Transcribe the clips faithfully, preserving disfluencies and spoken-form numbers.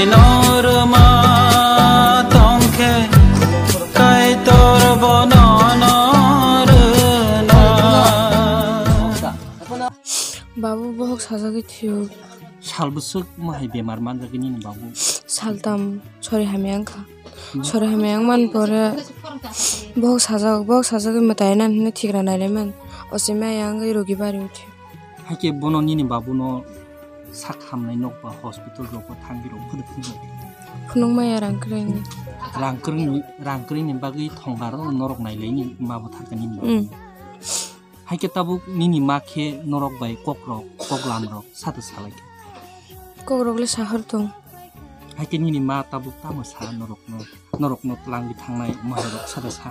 Norma tongkhe Kaitor bono norna. Babu bohok sajagwi thio. Sal bwswk mohai bemar manjagwi nini babu? Saltam sori hamya wngkha. Hmm. Sori hamya wngmani pore bohok sajak, bohok sajagwi mwtai nani hwnwi thigra nailaiman. Ochimai ayang wngwi rogi bari uthi. Haikhe bono nini babuno sak hamnai nokba hospital rogo thangwi rok phuru phuru. Phunukmaya rang kwrwini. Rang kwrwini, rang kwrwini bagwi thongaro norok nailaini ma bo thangkha nini babu. Hmm. Haikhe tabuk nini ma khe norok bai kokrok, koklam rok sata salaikha? Kokrok le sahor tong. Haikhe nini ma tabuk tamo sa norokno, norokno twlangwi thangnai mohai rok sata sa?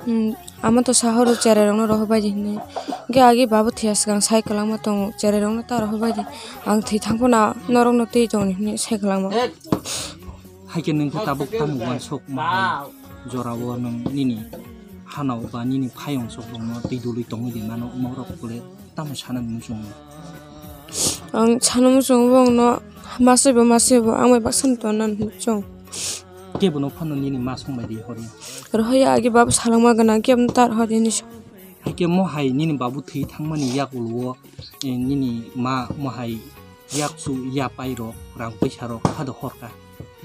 Hmm, ama to sahoro cherai rokno rohor bai di hinwi. Hwnkhe agi babu thwiya swkang sai kwlangma tongo, cherai rokno ta rohor bai di. Ang thwi thang phano norokno twi tongni hinwi sai kwlangma. Haikhe nwng khe tabuk tamo uansuk ma hai jorao nwng nini hanao ba nini phayong sok rokno twi dului tongwi di mano, omo rok bole tamo sana muchungo? Ang sana muchungo bo, ang no masai bo, masai bo, ang bai baksa no tonna muchung. Kebo no phano nini ma song bai di hori? Rohoya agi babu salangma gana kebo no tar hori ni song. Haikhe mo hai nini babu thwi thangmani yak ulo o, eh, nini ma mo hai yakchu yapai rok, rang paisa rok hado horka?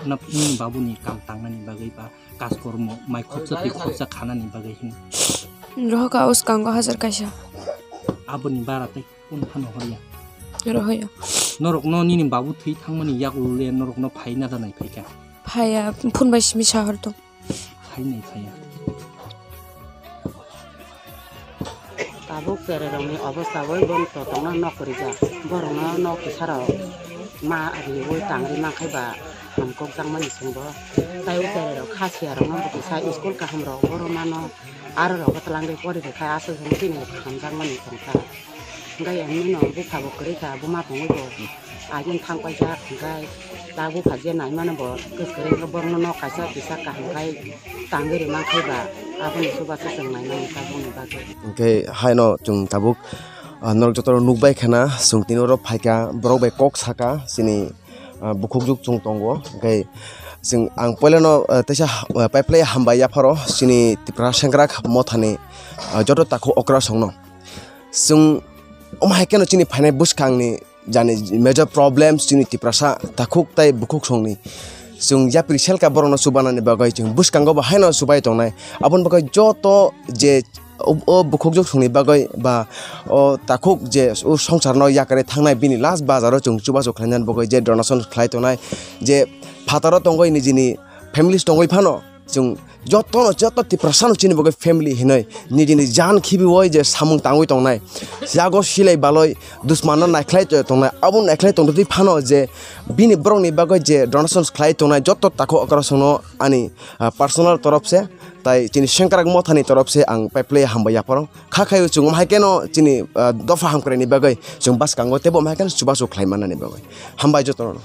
Na nini babuni kam tangnani bagwi ba kaj kormo mai khopsa twi khopsa khanani bagwi hin? Rohoka o swkango hajar kaisa. Aboni bara tei kunu phano horya? Rohoya. Norokno nini babu thwi thangmani yak ulo le norokno phai na da nai phaikha? Phaiya, phone bai simi sahor tong. Phainai phaiya. Tabuk cherai rokni obostha bai bong to tongna nok rijak. Borokno nok kisarok ma riwi tangri mankhe ba hamkok jakmani chwngbo. Tai o cherai rok kha siya rokno bo kisa school kaham rok boro mano. Aro rok bo twlangwi pori rwkha aswk hwnwi chini hamjakmani chwngkha. Hwnkhe emnino bupha bo kwrwi kha, buma tongwi bo agini thang paijak, hwnkhe ta bupha je naimano bo kwskwrwi, hwnkhe borokno nok kaisa kisa kaham khai tangwi rwna khai ba, aboni chubachu chwng naimani tabukni bagwi. Hwnkhe haino chwng tabuk, ah, norok joto rok nukbai khana, chwng tini oro phaikha, borok bai kok saka, chini, ah, bukhukjwk chwng tongo. Hwnkhe chwng ang puilano, ah, teisa, ah, paiplai hambai yapharo chini Tipra Sengkrak mothani, ah, joto takhuk okrasongno. Chwng omo hai kheno chini phainai bwskangni jani major problems chini Tiprasa takhuk tai bukhuk songni. Chwng yapri selka borokno chubanani bagwi chwng bwskango bo haino chubai tongnai. Aboni bagwi joto je o, o bukhukjwk songni bagwi ba o takhuk je o songsarno yakarwi thangnai bini last bazaro chwng chubachu khlainani bagwi je donation khlai tongnai, je phataro tongwi nijini families tongwi phano chwng jotono, joto Tiprasano chini bagwi family hinwi nijini jan khibiwi je samung tangwi tongnai, yago silai baloi dusmanno naikhlai tongnai, abo naikhlai tongtwi phano je bini borokni bagwi je donations khlai tongnai joto takhuk okrasongno ani, ah, personal torop se tai chini Sengkrak mothani torop se ang paiplai hambai yapharo kha khaio chwng omo hai kheno chini, ah, dopha hamkraini bagwi chwng bwskango teibo omo hai kheno chubachu khlai mannani bagwi hambai jotono.